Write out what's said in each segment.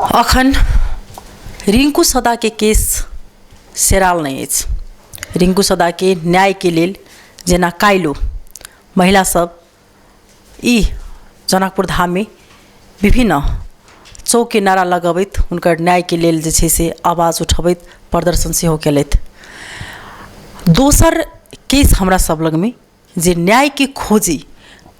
अखन रिंकू सदाके केस सेराल नहि अछि। रिंकू सदाके न्यायके लेल जेना काल्हिओ महिला सब ई जनकपुर धाममे विभिन्न चौकके नारा लगबैत हुनकर न्यायके लेल जे छै से आवाज उठबैत प्रदर्शन सेहो केलथि। दोसर केस हमरा सब लगमे जे न्यायके खोजी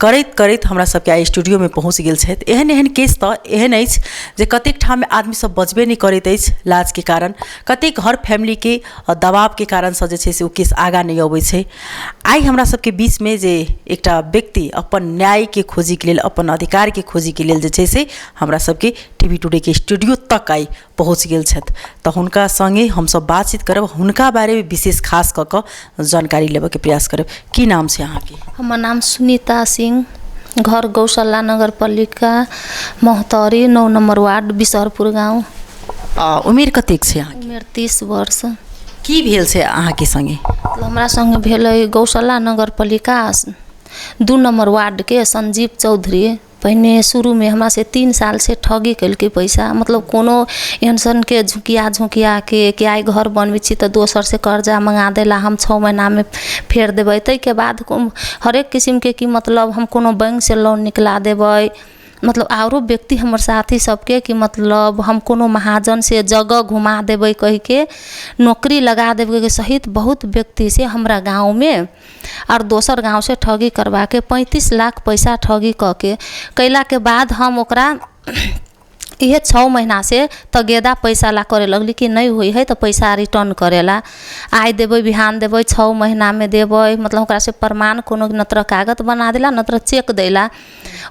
करैत करैत हमरा सबके आइ स्टूडियोमे पहुँच गेल छथि। एहन एहन केस तऽ एहन अछि जे कतेक ठाम आदमी सब बजबे नहि करैत अछि लाजके कारण, कतेक हर फैमिलीके दबावके कारणसँ जे छै से ओ केस आगाँ नहि अबै छै। आइ हमरा सबके बीचमे जे एकटा व्यक्ति अपन न्यायके खोजीके लेल, अपन अधिकारके खोजीके लेल जे छै से हमरा सबके टीवी टुडेके स्टूडियो तक आइ पहुँच गेल छथि, तऽ हुनका सङ्गे हमसब बातचीत करब, हुनका बारेमे विशेष खास कऽ कऽ जानकारी लेबऽके प्रयास करब। की नाम छै अहाँके? हमर नाम सुनीता सिंह, घर गौशाला नगरपालिका महोत्तरी 9 नम्बर वार्ड बिसहरपुर गाँव। उमेर कतेक छै अहाँके? उमेर 30 वर्ष। की भेल छै अहाँके सङ्गे? हमरा सङ्गे भेलै गौशाला नगरपालिका 2 नम्बर वार्डके संजीव चौधरी पहिने शुरूमे हमरा से 3 सालसँ ठगी केलकै पैसा, मतलब कोनो एहन सनके झुकिया झुकियाके कि आइ घर बनबै छी तऽ दोसरसँ कर्जा मँगा देला, हम 6 महीनामे फेर देबै। ताहिके बाद हरेक किसिमके कि मतलब हम कोनो बैंकसँ लोन निकला देबै, मतलब आरो व्यक्ति हमर साथी सबके कि मतलब हम कोनो महाजनसँ जगह घुमा देबै कहिके नौकरी लगा देबै सहित बहुत व्यक्तिसँ हमरा गाँवमे आओर दोसर गाँवसँ ठगी करबाके 35 लाख पैसा ठगी कऽ के कयलाके बाद हम ओकरा इहे 6 महीनासँ तगेदा पैसा ला करे लगली कि नहि होइ हइ तऽ पैसा रिटर्न करेला, आइ देबै बिहान देबै 6 महीनामे देबै, मतलब ओकरासँ प्रमाण कोनो न तरह कागज बना देला न तरह चेक देला।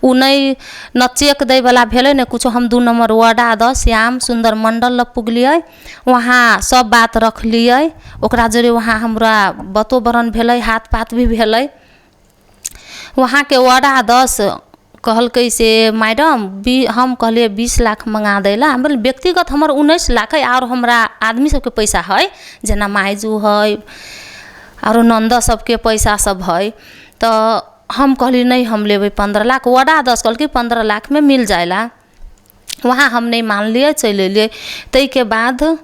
ओ नहि न चेक दैवला भेलै ने कुछो। हम 2 नम्बर वार्डा दऽ श्याम सुन्दर मण्डल लग पुगलियै, वहाँ सब बात रखलियै, ओकरा जरे वहाँ हमरा बतो बरन भेलै, हाथ पात भी भेलै। वहाँके वार्डा 10 कहलकै से मैडम हम कहलियै 20 लाख मँगा दैला, हम बोलली व्यक्तिगत हमर 19 लाख है आओर हमरा आदमी सबके पैसा है, जेना माइजू है आरो नन्द सबके पैसा सब है, तऽ हम कहली नहि हम लेबै 15 लाख। वार्डा 10 कहलकै 15 लाखमे मिल जाएला। वहाँ हम नहि मानलियै, चलि एलियै। ताहिके बाद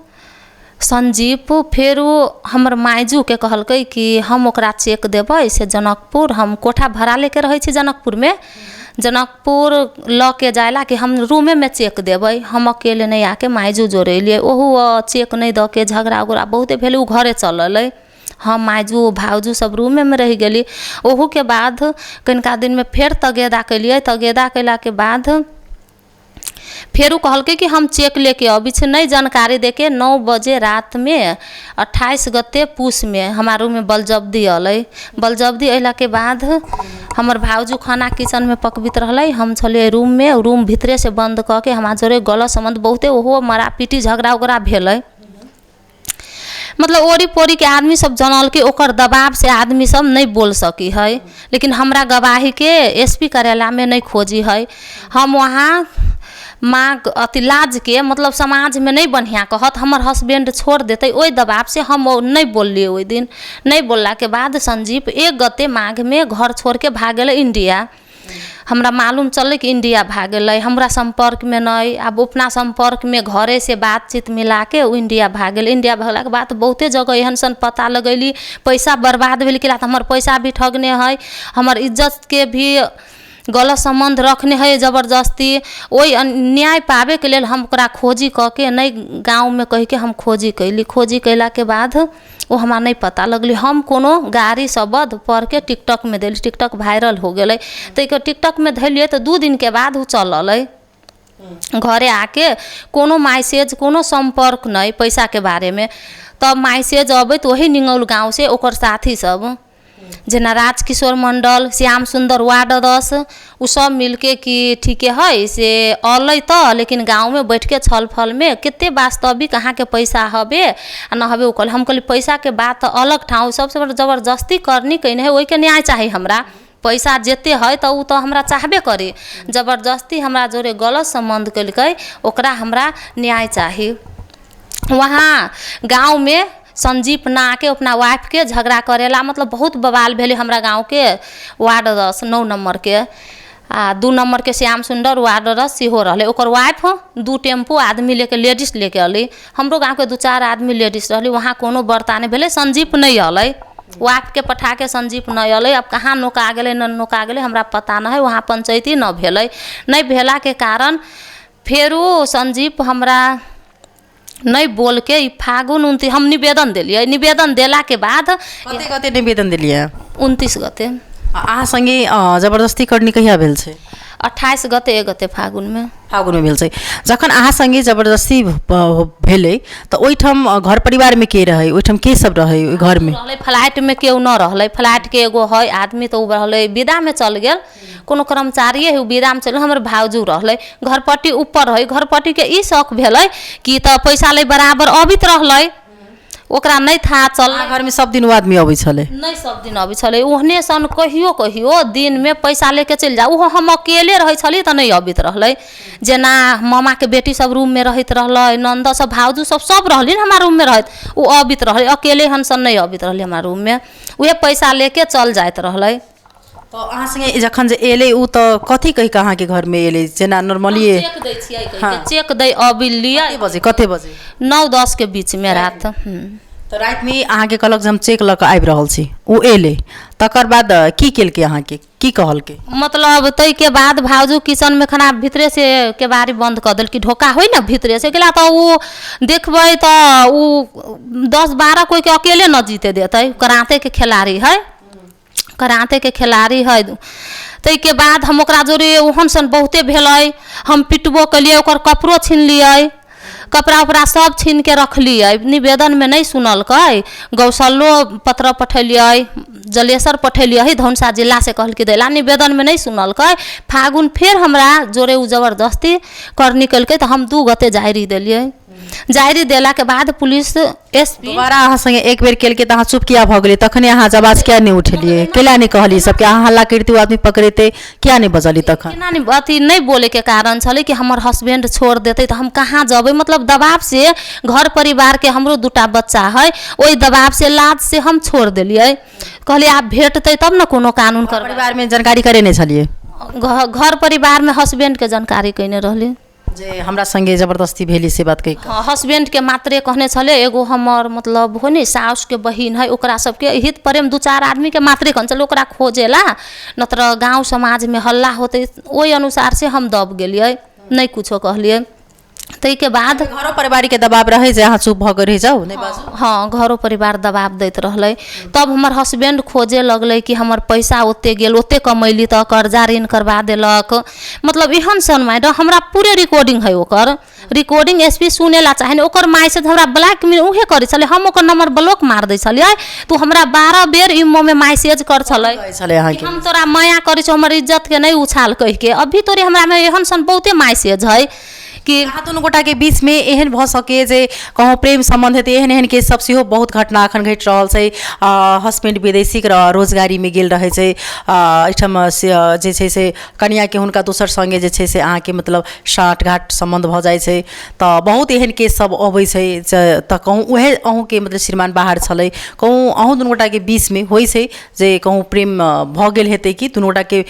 संजीव फेरो हमर माइजूके कहलकै कि हम ओकरा चेक देबै से जनकपुर, हम कोठा भाड़ा लेके रहै छी जनकपुरमे, जनकपुर लऽ के जाइला कि हम रूमेमे चेक देबै, हम अकेले नहि आके माइजू जोड़े एलियै। ओहू चेक नहि दऽ के झगड़ा उगड़ा बहुते भेलै, ओ घरे चल अयलै, हम माइजू भाउजू सब रूमेमे रहि गेली। ओहूके बाद कनिका दिनमे फेर तगेदा केलियै, तगेदा केलाके बाद फेरो कहलकै कि हम चेक लेके अबै छी, नहि जानकारी देके 9 बजे रातिमे 28 गते पूसमे हमरा रूममे बलजब्दी अयलै। बलजब्दी अयलाके बाद हमर भाउजू खाना किचनमे पकबैत रहलै, हम छलियै रूममे, रूम भीतरेसँ बन्द कऽ के हमरा जोरे गलत सम्बन्ध बहुते ओहो मारापीटी झगड़ा उगड़ा भेलै, मतलब ओरी पोरीके आदमी सब जानलकै, ओकर दबावसँ आदमी सब नहि बोल सकी है, लेकिन हमरा गवाहीके एस पी कार्यालयमे नहि खोजी है। हम वहाँ माँ अथी लाजके मतलब समाजमे नहि बढ़िआँ कहत, हमर हसबैंड छोड़ देतै, ओहि दबावसँ हम नहि बोललियै। ओहि दिन नहि बोललाके बाद संजीव 1 गते माघमे घर छोड़िके भाग गेलै इंडिया। हमरा मालूम चललै कि इंडिया भाग गेलै, हमरा सम्पर्कमे नहि, आब अपना सम्पर्कमे घरेसँ बातचीत मिलाके ओ इंडिया भाग गेलै। इंडिया भगलाके बाद बहुते जगह एहन सन पता लगैली, पैसा बर्बाद भेल, कि तऽ हमर पैसा भी ठगने है, हमर इज्जतके भी गलत सम्बन्ध रखने है जबरदस्ती। ओहि न्याय पाबैके लेल हम ओकरा खोजी कऽ के नहि गाँवमे कहिके हम खोजी कैली। खोजी कयलाके बाद ओ हमरा नहि पता लगलै, हम कोनो गाड़ी शब्द पढ़के टिकटॉकमे देली, टिकटॉक वायरल हो गेलै। ताहिके टिकटॉकमे धैलियै तऽ 2 दिनके बाद ओ चल अयलै घरे आके, कोनो मैसेज कोनो सम्पर्क नहि पैसाके बारेमे। तब मैसेज अबैत वही निंगौल गाँवसँ ओकर साथी सब जेना राजकिशोर मण्डल, श्याम सुन्दर वार्ड 10, ओ सब मिलके कि ठीके है से अलै तऽ, लेकिन गाँवमे बैठके छल फलमे कते वास्तविक अहाँके पैसा हबे आ न हबे ओ कहल। हम कहली पैसाके बात तऽ अलग ठाउँ, सबसँ बड़ जबरदस्ती करनी कयने है, ओहिके न्याय चाही हमरा। पैसा जते है तऽ ओ तऽ हमरा चाहबे करी, जबरदस्ती हमरा जोरे गलत सम्बन्ध केलकै, ओकरा हमरा न्याय चाही। वहाँ गाँवमे संजीव ना आके अपना वाइफके झगड़ा करेला, मतलब बहुत बवाल भेलै हमरा गाँवके वार्ड 10 9 नम्बरके। आ 2 नम्बरके श्याम सुन्दर वार्ड सेहो रहलै। ओकर वाइफ 2 टेम्पू आदमी लेके लेडीज लेके अयलै। हमरो गाँवके 2-4 आदमी लेडीज रहलै। वहाँ कोनो वार्ता नहि भेलै। संजीव नहि अयलै, वाइफके पठाके संजीव नहि अयलै। अब कहाँ नोका गेलै न नोका गेलै हमरा पता नहि है। वहाँ पंचायती न भेलै। नहि भेलाके कारण फेरो संजीव हमरा नहि बोलके ई फागुन 29 हम निवेदन देलियै। निवेदन देलाके बाद कते कते निवेदन देलियै? 29 गते। अहाँ संगे जबरदस्ती करनी कहिया भेल छै? 28 गते 1 गते फागुनमे। फागुनमे भेल छै। जखन अहाँ संगे जबरदस्ती भेलै तऽ ओहिठाम घर परिवारमे के रहै? ओहिठाम के सब रहै ओहि घरमे? रहलै फ्लाइटमे केओ न रहलै। फ्लाइटके एगो है आदमी तऽ ओ रहलै विदामे चल गेल, कोनो कर्मचारिए है ओ विदामे चल। हमर भाउजू रहलै, घरपट्टी ऊपर रहै। घरपट्टीके ई शौक भेलै कि तऽ पैसा लै बराबर अबैत रहलै, ओकरा नहि था चल। घरमे सब दिन ओ आदमी अबै छलै? नहि सब दिन अबै छलै, ओहने सन कहियो कहियो दिनमे पैसा लेके चलि जाउ। ओहो हम अकेले रहै छली तऽ नहि अबैत रहलै। जेना मामाके बेटी सब रूममे रहैत रहलै, ननद सब भाउजू सब सब रहलिन हमरा रूममे रहैत, ओ अबैत रहलै। अकेले हनसन नहि अबैत रहलै हमरा रूममे, उहे पैसा लेके चल जाइत रहलै। तऽ अहाँ संगे जखन जे एलै ओ तऽ कथी कहि कऽ अहाँके घरमे एलै? जेना नॉर्मली चेक दै छियै कहिके, चेक दै अबिलियै। बजे कते बजे? 9-10 के बीचमे रात। तऽ रातिमे अहाँके कहलक जे हम चेक लऽ कऽ आबि रहल छी, ओ एलै। तकर बाद की केलकै अहाँके, की कहलकै? मतलब ताहिके बाद भाउजू किचनमे खाना भीतरे से केबाड़ी बंद कऽ देलकै। ढोका होइ ने भीतरे से गेला तऽ ओ देखबै तऽ ओ 10-12 कोइके अकेले न जीते देतै। करातेके खिलाड़ी है, करातेके खिलाड़ी है। ताहिके बाद हम ओकरा जोरे ओहन सन बहुते भेलै। हम पिटबो केलियै, ओकर कपड़ो छीनलियै, कपड़ा उपड़ा सब छीन के रखलियै। निवेदनमे नहि सुनलकै। गौशालो पत्र पठेलियै, जलेसर पठेलियै, धनुषा जिलासँ कहलकै दैला। निवेदनमे नहि सुनलकै। फागुन फेर हमरा जोरे ओ जबरदस्ती करनी केलकै तऽ हम 2 गते जारी देलियै। जारी देलाके बाद पुलिस एस पी दोबारा अहाँ संगे एक बेर केलकै तऽ अहाँ चुप किया भऽ गेलियै? तखने अहाँ आवाज किया नहि उठेलियै? केला नहि कहलियै सबके? अहाँ हल्ला करितै ओ आदमी पकड़ेतै, किया नहि बजलियै तखन? केना नहि अथी नहि बोलैके कारण छलै कि हमर हस्बैंड छोड़ देतै तऽ हम कहाँ जेबै। मतलब दबाव से घर परिवारके हमरो 2टा बच्चा है, ओहि दबाव से लाज से हम छोड़ देलियै। कहलियै आब भेटतै तब ने कोनो कानून करबै। परिवारमे जानकारी करे नहि छलियै? घर परिवारमे हस्बैंडके जानकारी कयने रहली जे हमरा संगे जबरदस्ती भेली से बात कहि। हाँ, हस्बैंडके मात्रे कहने छलै। एगो हमर मतलब हो ने साउसके बहिन है, ओकरा सबके हित प्रेम 2-4 आदमीके मात्रे कहने छलै। ओकरा खोजेला न तऽ गाँव समाजमे हल्ला होतै, ओहि अनुसार से हम दब गेलियै, नहि कुछो कहलियै। ताहिके बाद घरो परिवारके दबाव रहै जे अहाँ चुप भऽ कऽ रहि जाउ, नहि बाजू? हाँ, घरो परिवार दबाव दैत रहलै। तब हमर हस्बैंड खोजे लगलै कि हमर पैसा ओते गेल, ओते कमैली तऽ कर्जा ऋण करवा देलक। मतलब एहन सन माइंड हमरा पूरे रिकॉर्डिंग है, ओकर रिकॉर्डिंग एस पी सुनेला चाहे ने। ओकर माइसेज हमरा ब्लैक में उहे करै छलै, हम ओकर नंबर ब्लॉक मार दै छलियै। तऽ हमरा 12 बेर इमोमे मैसेज कर छलै हम तोरा माया करै छौ, हमर इज्जतके नहि उछाल कहिके। अभी तोरे हमरामे एहन सन बहुते मैसेज है कि अहाँ दुनू गोटाके बीचमे एहन भऽ सकै जे कहूँ प्रेम सम्बन्ध हेतै। एहन एहन केस सब सेहो बहुत घटना एखन घटि रहल छै। हस्बैंड विदेशी रोजगारीमे गेल रहै छै, एहिठाम जे छै से कनियाके हुनका दोसर सङ्गे जे छै से अहाँके मतलब साँठघाट सम्बन्ध भऽ जाइ छै। तऽ बहुत एहन केस सब अबै छै। तऽ कहूँ उएह अहूँके मतलब श्रीमान बाहर छलै, कहूँ अहूँ दुनू गोटाके बीचमे होइ छै जे कहूँ प्रेम भऽ गेल हेतै कि दुनू गोटाके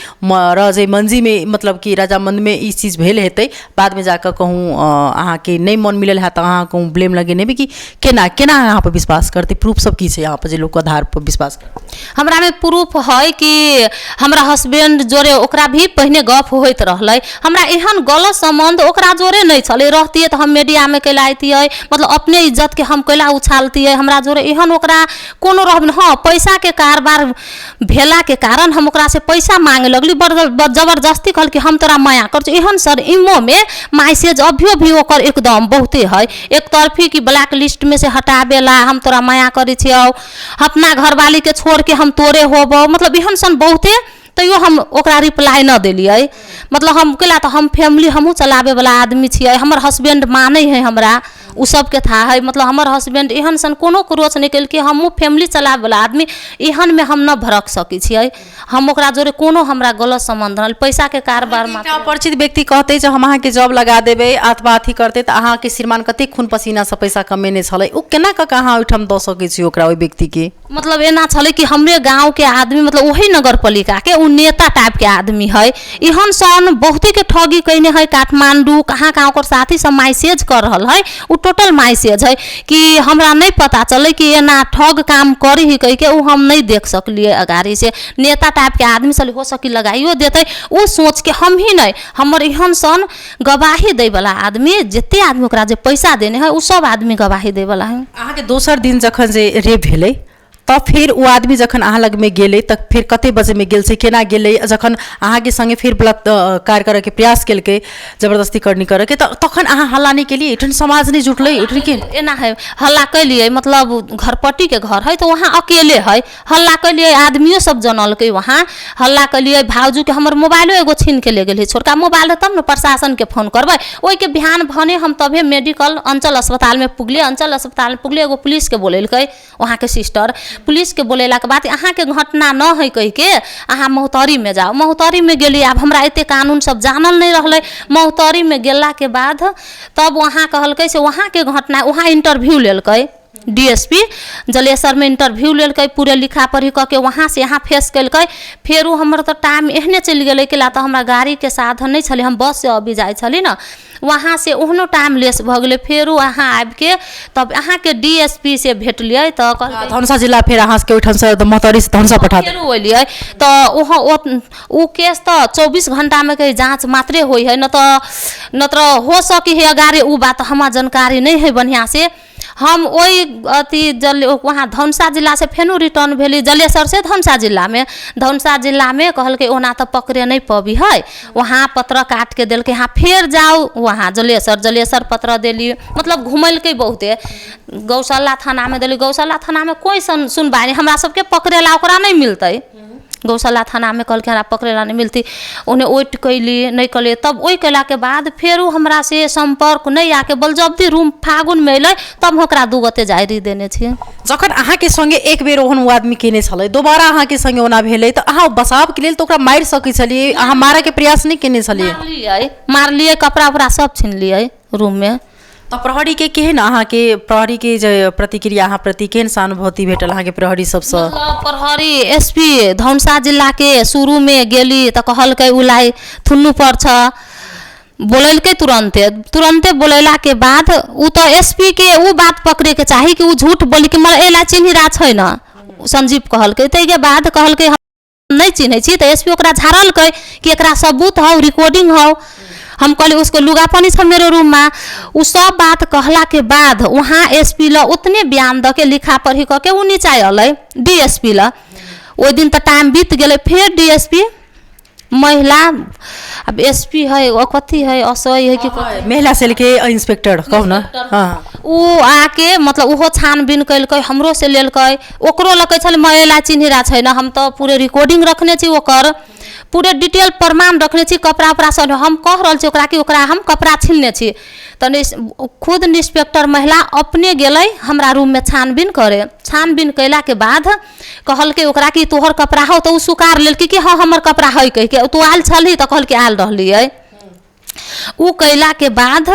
रजामंदीमे मतलब कि रजामंदमे ई चीज भेल हेतै। बादमे जाकऽ कहूँ अहाँके नहि मन मिलल हैत तऽ अहाँ कहूँ ब्लेम लगेने हेबै कि केना केना अहाँ पर विश्वास करतै? प्रूफ सब की छै अहाँ पर जे लोकके आधार पर विश्वास करतै? हमरामे प्रूफ है कि हमरा हस्बैंड जोरे ओकरा भी पहिने गप होइत रहलै। हमरा एहन गलत सम्बन्ध ओकरा जोरे नहि छलै। रहतियै तऽ हम मीडियामे कैला अयतियै, मतलब अपने इज्जतके हम कैला उछालतियै। हमरा जोरे एहन ओकरा कोनो रहब। हाँ, पैसाके कारोबार भेलाके कारण हम ओकरासँ पैसा मांगे लगली, जबरदस्ती कहलकै हम तोरा माया करै छौ। एहन सर इमोमे मैसेज अभियो भी ओकर एकदम बहुते है एक तरफी कि ब्लैक लिस्टमे से हटाबेला, हम तोरा माया करै छियौ, अपना घरवालीके छोड़ के हम तोरे होबौ, मतलब एहन सन बहुते। तैयो हम ओकरा रिप्लाई न देलियै। मतलब हम कैला तऽ हम फैमिली हमहूँ चलाबैवला आदमी छियै, हमर हस्बैंड मानै है हमरा, ओ सबके थाह है। मतलब हमर हस्बैंड एहन सन कोनो क्रोच नहि केलकै। हमहूँ फैमिली चलाबैवला आदमी, एहनमे हम नहि भड़क सकै छियै। हम ओकरा जोरे कोनो हमरा गलत सम्बन्ध रहल पैसाके कारोबार एकटा अपरिचित व्यक्ति कहतै जे हम अहाँके जॉब लगा देबै अथवा अथी करतै, तऽ अहाँके श्रीमान कतेक खून पसीनासँ पैसा कमेने छलै, ओ केना कऽ कऽ अहाँ ओहिठाम दऽ सकै छी ओकरा ओहि व्यक्तिके? मतलब एना छलै कि हमरे गाँवके आदमी, मतलब वही नगर पालिकाके ओ नेता टाइपके आदमी है, एहन सन बहुतेके ठगी कयने है। काठमांडू कहाँ कहाँ ओकर साथी सब मैसेज कर रहल है, ओ टोटल मैसेज है कि हमरा नहि पता चललै कि एना ठग काम करी ही कहिके, ओ हम नहि देख सकलियै अगाड़ी से। नेता टाइपके आदमी छलै, हो सकी लगाइयो देतै ओ सोच के हम ही नहि, हमर एहन सन गवाही दैवला आदमी जते आदमी ओकरा जे पैसा देने है ओ सब आदमी गवाही दैवला है। अहाँके दोसर दिन जखन जे रेप भेलै तऽ फेर ओ आदमी जखन अहाँ लगमे गेलै तऽ फेर कते बजेमे गेल छै, केना गेलै? जखन अहाँके सङ्गे फेर बलात्कार करऽके प्रयास केलकै, जबरदस्ती करनी करऽके, तऽ तखन अहाँ हल्ला नहि केलियै? एहिठाम समाज नहि जुटलै एहिठाम के? एना है, हल्ला केलियै, मतलब घरपट्टीके घर है तऽ वहाँ अकेले है, हल्ला केलियै, आदमियो सब जनलकै, वहाँ हल्ला केलियै। भाउजूके हमर मोबाइलो एगो छीन के ले गेलै, छोटका मोबाइल है तब ने प्रशासनके फोन करबै। ओहिके बिहान भने हम तभे मेडिकल अंचल अस्पतालमे पुगलियै। अंचल अस्पतालमे पुगलियै, एगो पुलिसके बोलेलकै वहाँके सिस्टर। पुलिसके बोलेलाके बाद अहाँके घटना न है कहिके अहाँ महोत्तरीमे जाउ। महोत्तरीमे गेलियै, आब हमरा एते कानून सब जानल नहि रहलै। महोत्तरीमे गेलाके बाद तब वहाँ कहलकै से वहाँके घटना, वहाँ इंटरव्यू लेलकै डीएसपी जलेसरमे, इंटरव्यू लेलकै, पूरे लिखा पढ़ी कऽ के वहाँ से यहाँ फेस केलकै। फेर ओ हमर तऽ टाइम एहने चलि गेलै केला तऽ हमरा गाड़ीके साधन नहि छलै, हम बससँ अबी जाइ छली ने, वहाँ से ओहनो टाइम लेस भऽ गेलै। फेरो अहाँ आबिके तब अहाँके डीएसपी से भेटलियै तऽ कहलकै धनुषा जिला, फेर अहाँ सबके ओहिठामसँ महोत्तरीसँ धनुषा पठा देलक। फेरो एलियै तऽ वहाँ ओ केस तऽ 24 घंटामे के जाँच मात्रे होइ है, न तऽ हो सकी है अगाड़ी, ओ बात हमरा जानकारी नहि है बढ़िआँ से। हम ओहि अथी जल वहाँ धनुषा जिलासँ फेनो रिटर्न भेली जलेसरसँ धनुषा जिलामे। धनुषा जिलामे कहलकै ओना तऽ पकड़े नहि पबी है, वहाँ पत्र काटिके देलकै, अहाँ फेर जाउ वहाँ जलेसर, जलेसर पत्र देली, मतलब घुमेलकै बहुते। गौशाला थानामे देली, गौशाला थानामे कोइ सुनवाइ नहि, हमरा सबके पकड़ेला ओकरा नहि मिलतै। गौशाला थानामे कहलकै हमरा पकड़ेला नहि मिलतै, ओन्ने ओट कैली नहि कहलियै। तब ओहि कयलाके बाद फेरो हमरा से सम्पर्क नहि आके बलजबदी रूम फागुनमे अयलै तब हम ओकरा 2 गोटे जारी देने छियै। जखन अहाँके सङ्गे एक बेर ओहन ओ आदमी केने छलै, दोबारा अहाँके सङ्गे ओना भेलै तऽ अहाँ बचावके लेल तऽ ओकरा मारि सकै छलियै, अहाँ मारऽके प्रयास नहि केने छलियै? मारलियै, मारलियै, कपड़ा उपड़ा सब छीनलियै रूममे। तऽ प्रहरीके केहन अहाँके प्रहरीके जे प्रतिक्रिया अहाँ प्रति केहन सहानुभूति भेटल अहाँके प्रहरी सबसँ? मतलब प्रहरी एसपी धनुषा जिलाके शुरूमे गेली तऽ कहलकै उलाई थुन्नू पर छ, बोलेलकै तुरन्ते तुरन्ते। बोलेलाके बाद उ तऽ एसपी के उ बात पकड़ेके चाही कि उ झूठ बोली कि मतलब एला चिन्हिरा छै न, संजीव कहलकै। ताहिके बाद कहलकै हम नहि चिन्है छी, तऽ एसपी ओकरा झाड़लकै कि एकरा सबूत हौ, रिकॉर्डिंग हौ। हम कहली उसको लुगा पनि छ मेरो रूममा। उ सब बात कहलाके बाद वहाँ एसपी ल उतने बयान दऽ के लिखा पढ़ी कऽ के उ नीचा अयलै डीएसपी ल। ओहि दिन तऽ टाइम बीत गेलै। फेर डीएसपी महिला, अब एसपी है ओ कथी है, असई है कि कथी, महिला सेलके इंस्पेक्टर कहू ने। हँ, उ आके मतलब ओहो छानबीन केलकै, हमरो से लेलकै, ओकरो लकै छलै महिला चिन्हिरा छै ने। हम तऽ पूरे रिकॉर्डिंग रखने छी, ओकर पूरे डिटेल प्रमाण रखने छी, कपड़ा उपड़ा सब। हम कह रहल छी ओकरा कि ओकरा हम कपड़ा छीनने छी, तऽ खुद इंस्पेक्टर महिला अपने गेलै हमरा रूममे छानबीन करे। छानबीन कयलाके बाद कहलकै ओकरा कि तोहर कपड़ा हौ, तऽ ओ स्वीकार लेलकै कि हँ हमर कपड़ा है कहिके। तू आयल छलही? तऽ कहलकै आयल रहलियै। उ कयलाके बाद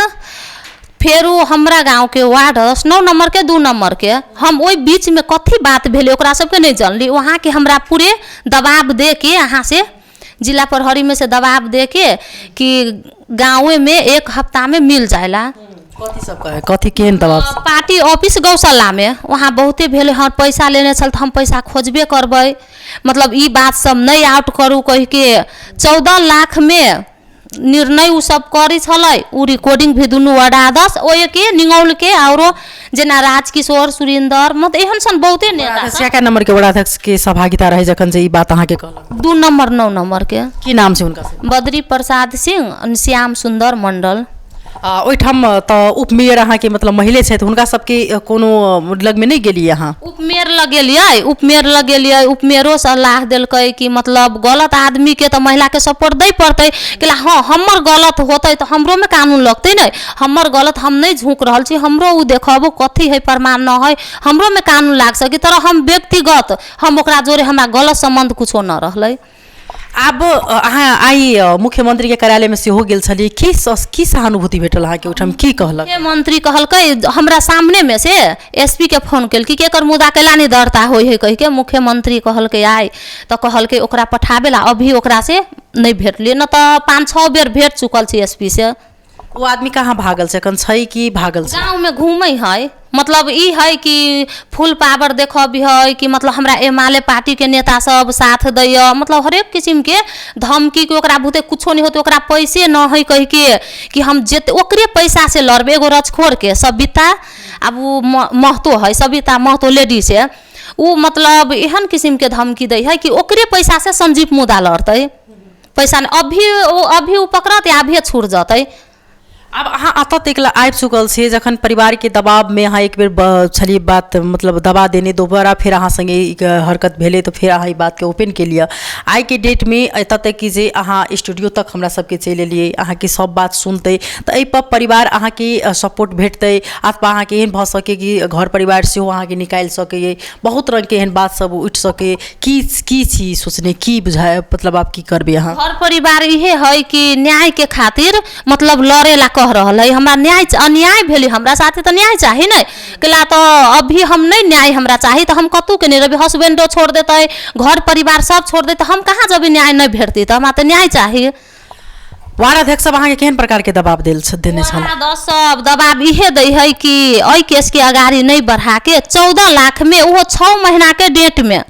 फेर ओ हमरा गाँवके वार्ड 9 नम्बरके 2 नम्बरके, हम ओहि बीचमे कथी बात भेलै ओकरा सबके नहि जानली। वहाँके हमरा पूरे दबाव दे के, अहाँ से जिला प्रहरीमे से दबाव दे के कि गाँवेमे 1 हफ्तामे मिल जाएला। कथी सब कहै, कथी केहन दबाव? पार्टी ऑफिस गौशालामे वहाँ बहुते भेलै। हँ, पैसा लेने छल तऽ हम पैसा खोजबे करबै, मतलब ई बात सब नहि आउट करू कहिके 14 लाखमे निर्णय उ सब करै छलै। उ रिकॉर्डिंग भी दुनू वार्ड ओहिके निंगौलके औरो जेना राजकिशोर सुरेंद्र मतलब एहन सन बहुते नेता सब। कए नंबर के वडाध्यक्ष के सहभागिता रहे जखन जे ई बात अहाँके कहलक? 2 नम्बर 9 नम्बरके। की नाम छै हुनका? बद्री प्रसाद सिंह, श्याम सुन्दर मंडल। आ ओहिठाम तऽ उपमेयर अहाँके मतलब महिले छथि, हुनका सबके कोनो लगमे नहि गेलियै अहाँ? उपमेयर लग गेलियै, उपमेयर लग गेलियै, उपमेयरो सलाह देलकै कि मतलब गलत आदमीके तऽ महिलाके सपोर्ट दै पड़तै। कैला हँ हमर गलत होतै तऽ हमरोमे कानून लगतै ने, हमर गलत हम नहि झुकि रहल छी, हमरो ओ देखबो कथी हइ प्रमाण न हइ, हमरोमे कानून लागि सकै। तर हम व्यक्तिगत हम ओकरा जोरे हमरा गलत सम्बन्ध कुछो न रहलै। आब अहाँ आइ मुख्यमंत्रीके कार्यालयमे सेहो गेल छलियै, की की सहानुभूति भेटल अहाँके ओहिठाम, की कहलक? मुख्यमंत्री कहलकै हमरा सामनेमे से एस पी के फोन केलकै कि एकर मुद्दा कैला नहि दर्ता होइ है कहिके। मुख्यमंत्री कहलकै आइ तऽ कहलकै ओकरा पठाबे ला, अभी ओकरा से नहि भेटलियै, न तऽ 5-6 बेर भेट चुकल छी एस पी से। ओ आदमी कहाँ भागल छै, एखन छै कि भागल छै? गाँवमे घूमै है, मतलब ई है कि फुल पावर देखबी है कि मतलब हमरा एमाले पार्टीके नेता सब साथ दैया, मतलब हरेक किसिमके धमकी के ओकरा बुते कुछो नहीं होते, ओकरा पैसे न है कहिके कि हम जेते ओकरे पैसा से लड़बै। एगो रजखोरके सबिता, आब ओ महतो है, सबिता महतो लेडीज है, उ मतलब एहन किसिमके धमकी दै है कि ओकरे पैसा से संजीव मुदा लड़तै, पैसा नहि अभी ओ अभी ओ पकड़त या अभिये छूट जतै। आब अहाँ एतऽ तक लए आबि चुकल छियै, जखन परिवारके दबावमे अहाँ एक बेर छलियै बात मतलब दबा देने, दोबारा फेर अहाँ सङ्गे ई हरकत भेलै तऽ फेर अहाँ ई बातके ओपन केलियै। आइके डेटमे एतऽ तक कि जे अहाँ स्टूडियो तक हमरा सबके चलि एलियै, अहाँके सब बात सुनतै तऽ एहिपर परिवार अहाँके सपोर्ट भेटतै, अथवा अहाँके एहन भऽ सकै कि घर परिवार सेहो अहाँके निकालि सकैए, बहुत रङ्गके एहन बात सब उठि सकै, की की छी सोचने, की बुझाय मतलब आब की करबै अहाँ? घर परिवार इहे है कि न्यायके खातिर मतलब लड़े ला कह रहल है। हमरा न्याय, अन्याय भेलै हमरा साथे तऽ न्याय चाही ने, कैला तऽ अभी हम नहि न्याय हमरा चाही तऽ हम कतहु के नहि रहबै, हसबेंडो छोड़ देतै, घर परिवार सब छोड़ देतै, हम कहाँ जेबै? न्याय नहि भेटतै तऽ हमरा तऽ न्याय चाही। वार्ड अध्यक्ष सब अहाँके केहन प्रकारके दबाव देल देने छल? वार्ड सब दबाव इहे दै है कि एहि केसके अगाड़ी नहि बढ़ाके 14 लाखमे, ओहो 6 महीनाके डेटमे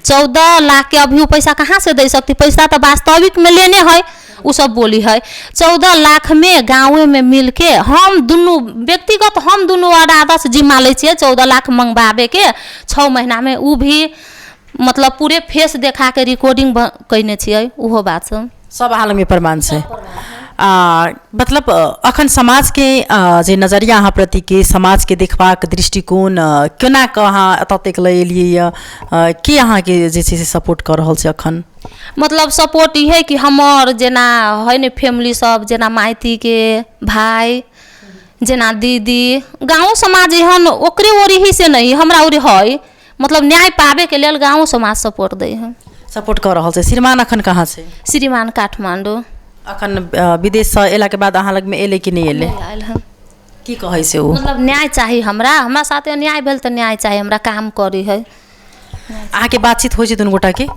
14 लाख के, अभी ओ पैसा कहाँ से दे सकती? पैसा तऽ वास्तविकमे लेने है, उ सब बोली है 14 लाखमे गाँवेमे मिलके हम दुनू व्यक्तिगत हम दुनू वार्ड जिम्मा लै छियै 14 लाख मंगवाबेके 6 महीनामे। उ भी मतलब पूरे फेस देखा के रिकॉर्डिंग कयने छियै ओहो बात सब। सब अहाँ लगमे प्रमाण छै। आ मतलब अखन समाजके जे नजरिया अहाँ प्रतिके, समाजके देखबाक दृष्टिकोण केना कऽ अहाँ एतऽ तक लऽ एलियै यऽ, के अहाँके जे छै से सपोर्ट कऽ रहल छै अखन? मतलब सपोर्ट इहे कि हमर जेना है ने फैमिली सब, जेना माइतीके भाय, जेना दीदी, गाँवो समाज एहन ओकरे ओरी ही से नहीं हमरा ओरी है, मतलब न्याय पाबेके लेल गाँवो समाज सपोर्ट दै है। सपोर्ट कऽ रहल छै। श्रीमान अखन कहाँ छै? श्रीमान काठमाण्डू। अखन विदेशसँ एलाके बाद अहाँ लगमे एलै कि नहि एलै? आयल हन। की कहै छै ओ? मतलब न्याय चाही हमरा, हमरा साथे अन्याय भेल तऽ न्याय चाही हमरा, काम करी है। अहाँके बातचीत होइ छै दुनू गोटाके?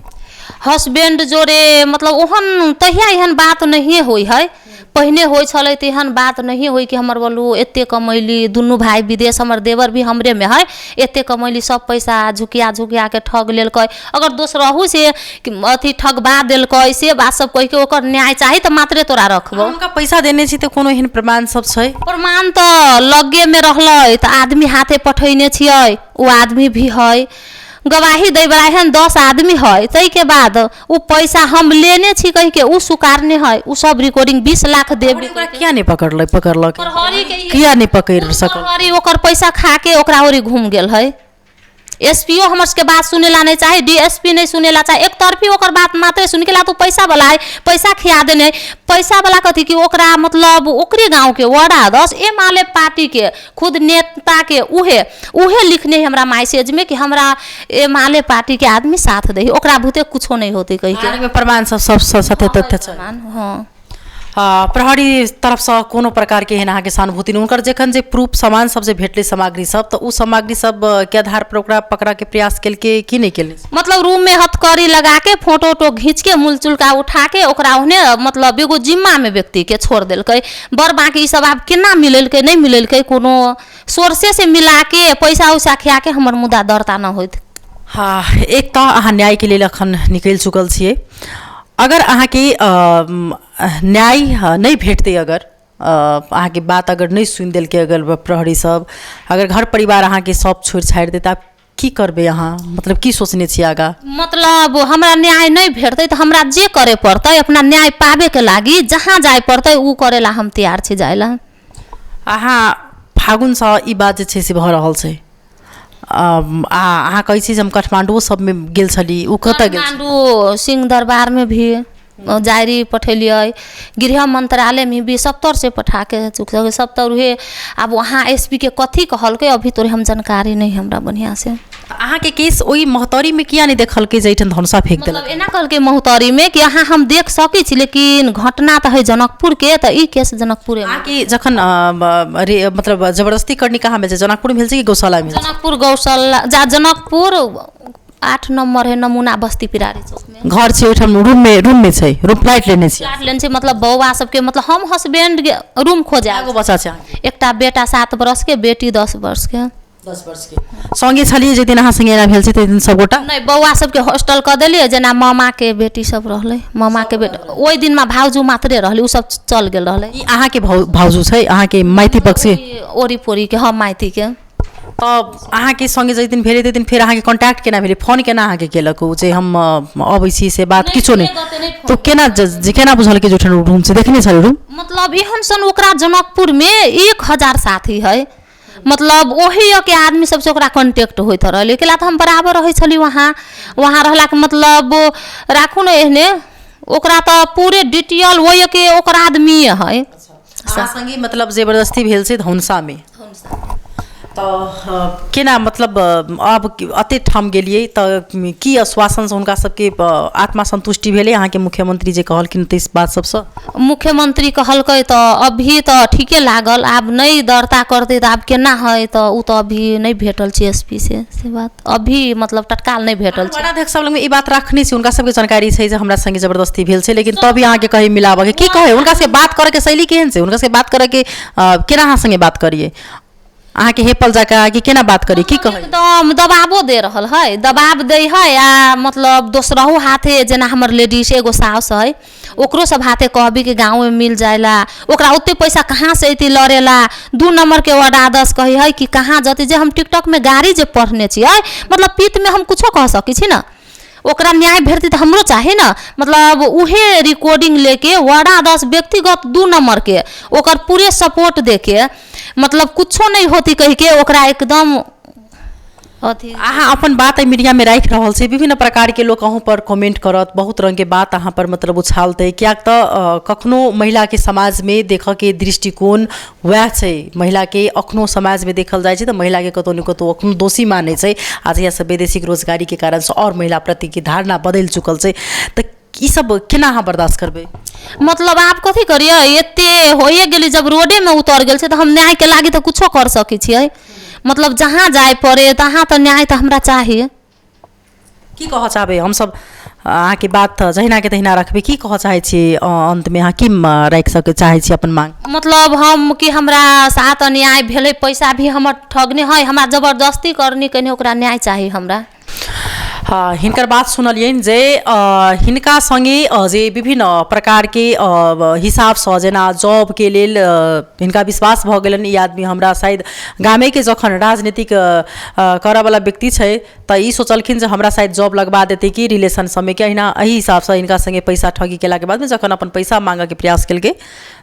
हसबैंड जोरे मतलब ओहन तहिया एहन बात नहिए होइ है, पहिने होइ छलै तऽ एहन बात नहिए होइ कि हमर बोलू एते कमैली, दुनू भाय विदेश, हमर देवर भी हमरेमे है, एते कमैली, सब पैसा झुकिया झुकिया के ठग लेलकै, अगर दोसरहु से कि अथी ठगबा देलकै, से बात सब कहिके ओकर न्याय चाही तऽ मात्रे तोरा रखबो। हुनका पैसा देने छी तऽ कोनो एहन प्रमाण सब छै? प्रमाण तऽ लगेमे रहलै तऽ आदमी हाथे पठैने छियै, ओ आदमी भी है गवाही दै बला, एहन 10 आदमी है। ताहिके बाद ओ पैसा हम लेने छी कहिके ओ स्वीकारने है, ओ सब रिकॉर्डिंग 20 लाख देब। ओकरा किया नहि पकड़लै, पकड़लक? प्रहरी के किया नहि पकड़ि सकल? प्रहरी ओकर पैसा खा के ओकरा ओरी घूम गेल है। एसपीओ हमर सबके बात सुनेला नहीं चाहे, डीएसपी नहीं सुनेला चाहे, एक तरफी ओकर बात मात्रे सुन के ला तो पैसा वाला है, पैसा खिया देने है। पैसा वाला कथी कि ओकरा मतलब ओकरे गाँव के वडा 10 एमाले पार्टी के खुद नेता के उहे उहे लिखने है हमरा मैसेज में कि हमरा एमाले पार्टी के आदमी साथ दे, ओकरा भूते कुछो नहीं होते कहि के। अहाँके प्रमाण सब सब सब सत्य तथ्य छै? हाँ। प्रहरी तरफसँ कोनो प्रकारके एहन अहाँके सहानुभूति नहि? हुनकर जखन जे प्रूफ सामान सब जे भेटलै, सामग्री सब, तऽ ओ सामग्री सब के आधार पर ओकरा पकड़ऽके प्रयास केलकै कि नहि केलकै? मतलब रूम में हथकड़ी लगा के फोटो उटो घींच के मूल चुलका उठा के ओकरा ओहने मतलब एगो जिम्मा में व्यक्ति के छोड़ देलकै। बड़ बाकी ई सब आब केना मिलेलकै, नहि मिलेलकै, कोनो सोर्से से मिला के पैसा उसा खिया के हमर मुद्दा दर्ता न होइत। हाँ, एक तऽ अहाँ न्यायके लेल अखन निकलि चुकल छियै। अगर अहाँके न्याय नहि भेटतै, अगर अहाँके बात अगर नहि सुनि देलकै, अगर प्रहरी सब, अगर घर परिवार अहाँके सब छोड़ि छाड़ि देतै, आब की करबै अहाँ? मतलब की सोचने छियै आगाँ? मतलब हमरा न्याय नहि भेटतै तऽ हमरा जे करे पड़तै, अपना न्याय पाबेके लागी जहाँ जाय पड़तै, ओ करे ला हम तैयार छी जाय ला। अहाँ फागुनसँ ई बात जे छै से भऽ रहल छै। आ अहाँ कहै छी जे हम काठमाण्डुओ सबमे गेल छली, ओ कतऽ गेल? काठमाण्डू सिंह दरबारमे भी जारी पठेलियै, गृह मंत्रालयमे भी सब से पठाके चुक सब तर उहे। आब वहाँ एस पी के कथी कहलकै, अभी तोरे हम जानकारी नहि हमरा बढ़िआँ से। अहाँके केस ओहि महोत्तरीमे किया नहि देखलकै जे एहिठाम धनुषा फेंक देलक? मतलब एना कहलकै महोत्तरीमे कि अहाँ हम देख सकै छी, लेकिन घटना तऽ है जनकपुरके, तऽ ई केस जनकपुरे। अहाँके जखन मतलब जबरदस्ती करनी कहाँ भेल छै? जनकपुरमे भेल छै कि गौशालामे? जनकपुर गौशाला जा, जनकपुर 8 नम्बर है, नमूना बस्ती, पिरारी चौकमे घर छै। ओहिठाम रूममे छै, रूम फ्लैट लेने छी? फ्लैट लेने छै। मतलब बौआ सबके, मतलब हम हस्बैंड रूम खोजे। एगो बच्चा छै? एकटा बेटा 7 वर्षके, बेटी 10 वर्षके। 10 वर्षके। सङ्गे छलियै जाहि दिन अहाँ सङ्गे एना भेल छै ताहि दिन सबगोटा? नहि, बौआ सबके हॉस्टल कऽ देलियै। जेना मामाके बेटी सब रहलै, मामाके बेटा ओहि दिनमे भाउजू मात्रे रहलै, ओ सब चल गेल रहलै। ई अहाँके भाउजू छै, अहाँके माइती पक्ष? ओरी पोरीके, हम माइतीके। तऽ अहाँके सङ्गे जाहि दिन भेलै ताहि दिन फेर अहाँके कॉन्टैक्ट केना भेलै? फोन केना अहाँके केलक ओ जे हम अबै छी, से बात किछो नहि? तऽ केना जे केना बुझलकै जे ओहिठाम रूम छै? देखने छलै रूम? मतलब एहन सन ओकरा जनकपुरमे 1000 साथी है, मतलब ओही के आदमी सबसे ओकरा कॉन्टेक्ट होइत रहलै। कैला तऽ हम बराबर रहै छली वहाँ। वहाँ रहलाके मतलब राखू ने, एहने ओकरा तऽ पूरे डिटेल ओहि के ओकर आदमीए है। अहाँ सङ्गे मतलब जबरदस्ती भेल छै धनुषामे, तऽ केना मतलब आब एते ठाम गेलियै तऽ की आश्वासनसँ हुनका सबके आत्मा सन्तुष्टि भेलै, अहाँके मुख्यमंत्री जे कहलखिन ताहि बात सबसँ? मुख्यमंत्री कहलकै तऽ अभी तऽ ठीके लागल। आब नहि दर्ता करतै तऽ आब केना है? तऽ ओ तऽ अभी नहि भेटल छै एस पी से, से बात अभी मतलब तत्काल नहि भेटल छै। वार्डाध्यक्ष सब लगमे ई बात रखने छै, हुनका सबके जानकारी छै जे हमरा संगे जबरदस्ती भेल छै, लेकिन तब भी अहाँके कही मिलाबऽके की कहै? हुनका सबके बात करऽके शैली केहन छै? हुनका सबके बात करऽके केना अहाँ संगे बात करियै? अहाँके हेपल जकाँ कि केना बात करी, की कहै? एकदम दबाबो दे रहल है, दबाब दै है। आ मतलब दोसरहु हाथे, जेना हमर लेडीज एगो साउस है, ओकरो सब हाथे कहबी कि गाँवमे मिल जाइला। ओकरा ओते पैसा कहाँ से अयतै लड़ेला? 2 नम्बरके वार्ड कहै है कि कहाँ जतै, जे हम टिकटॉकमे गाड़ी जे पढ़ने छियै, मतलब पीतमे हम कुछो कह सकै छी ने। ओकरा न्याय भेटतै तऽ हमरो चाही ने। मतलब उहे रिकॉर्डिंग लेके वार्ड व्यक्तिगत 2 नम्बरके ओकर पूरे सपोर्ट देके, मतलब कुछो नहि होती कहिके ओकरा एकदम अथी। अहाँ अपन बात एहि मीडियामे राखि रहल छी, विभिन्न प्रकारके लोक अहूँ पर कमेंट करत, बहुत रङ्गके बात अहाँ पर मतलब उछालतै, किएक तऽ कखनो महिलाके समाजमे देखऽके दृष्टिकोण वएह छै। महिलाके अखनो समाजमे देखल जाइ छै तऽ महिलाके कतहु ने कतहु अखनो दोषी मानै छै। आ जहियासँ वैदेशिक रोजगारीके कारणसँ आओर महिला प्रतिके धारणा बदलि चुकल छै, तऽ ई सब केना अहाँ बर्दाश्त करबै? मतलब आब कथी करियै? एते होइए गेलै, जब रोडेमे उतर गेल छै तऽ हम न्यायके लागी तऽ कुछो कर सकै छियै। मतलब जहाँ जाय पड़े तहाँ तऽ न्याय तऽ हमरा चाही। की कहऽ चाहबै? हमसब अहाँके बात जहिनाके तहिना रखबै। की कहऽ चाहै छी अन्तमे? अहाँ की राखि सकै चाहै छी अपन मांग? मतलब हम कि हमरा साथ अन्याय भेलै, पैसा भी हमर ठगने है, हमरा जबरदस्ती करनी कने, ओकरा न्याय चाही हमरा। हिनकर बात सुनलियनि जे हिनका सङ्गे जे विभिन्न प्रकारके हिसाबसँ, जेना जॉबके लेल हिनका विश्वास भऽ गेलनि, ई आदमी हमरा शायद गामेके जखन राजनीतिक करऽवला व्यक्ति छै तऽ ई सोचलखिन जे हमरा शायद जॉब लगबा देतै कि रिलेशन सबमे कि अहिना। एहि हिसाबसँ हिनका सङ्गे पैसा ठगी केलाके बादमे जखन अपन पैसा माँगऽके प्रयास केलकै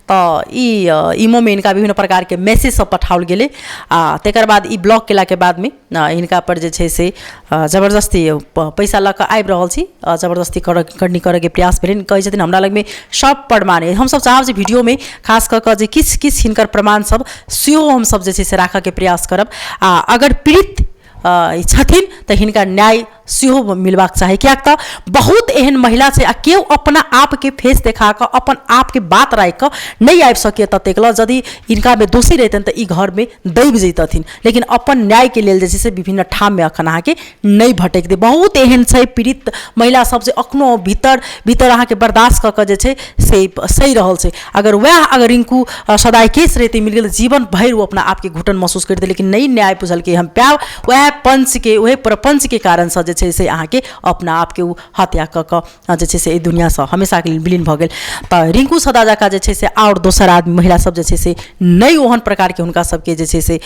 तऽ ई इमोमे हिनका विभिन्न प्रकारके मैसेज सब पठाओल गेलै। आ तकर बाद ई ब्लॉक केलाके बादमे हिनका पर जे छै से जबरदस्ती पैसा लऽ कऽ आबि रहल छी, जबरदस्ती करऽ करनी करऽके प्रयास भेलनि। कहै छथिन हमरा लगमे सब प्रमाण अइ। हमसब चाहब जे वीडियोमे खास कऽ कऽ जे किछु किछु हिनकर प्रमाण सब सेहो हमसब जे छै से राखऽके प्रयास करब। आ अगर पीड़ित छथिन तऽ हिनका न्याय सेहो मिलबाक चाही, किएक तऽ बहुत एहन महिला छै आ केओ अपना आपके फेस देखा कऽ अपन आपके बात राखि कऽ नहि आबि सकैए ततेक लऽ। यदि हिनकामे दोषी रहितनि तऽ ई घरमे दबि जैतथिन, लेकिन अपन न्यायके लेल जे छै से विभिन्न ठाममे अखन अहाँके नहि भटकतै। बहुत एहन छै पीड़ित महिला सब जे अखनो भीतर भीतर अहाँके बर्दाश्त कऽ कऽ जे छै से सहि रहल छै। अगर वएह अगर रिंकू सदाय केस रहितै मिल गेल, जीवन भरि ओ अपना आपके घुटन महसूस करितै, लेकिन नहि न्याय बुझलकै हम पायब, वएह पंचके वएह प्रपञ्चके कारणसँ जे छै से अहाँके अपना आपके ओ हत्या कऽ कऽ जे छै से एहि दुनिआँसँ हमेशाके लेल विलीन भऽ गेल। तऽ रिंकू सदा जकाँ जे छै से आओर दोसर आदमी महिला सब जे छै से नहि ओहन प्रकारके हुनका सबके जे छै से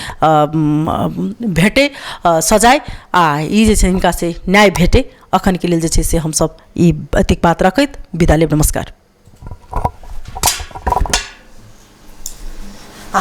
भेटै सजाय आ ई जे छै हिनका से न्याय भेटै। अखनके लेल जे छै से हमसब ई एतेक बात रखैत विदा लेब। नमस्कार।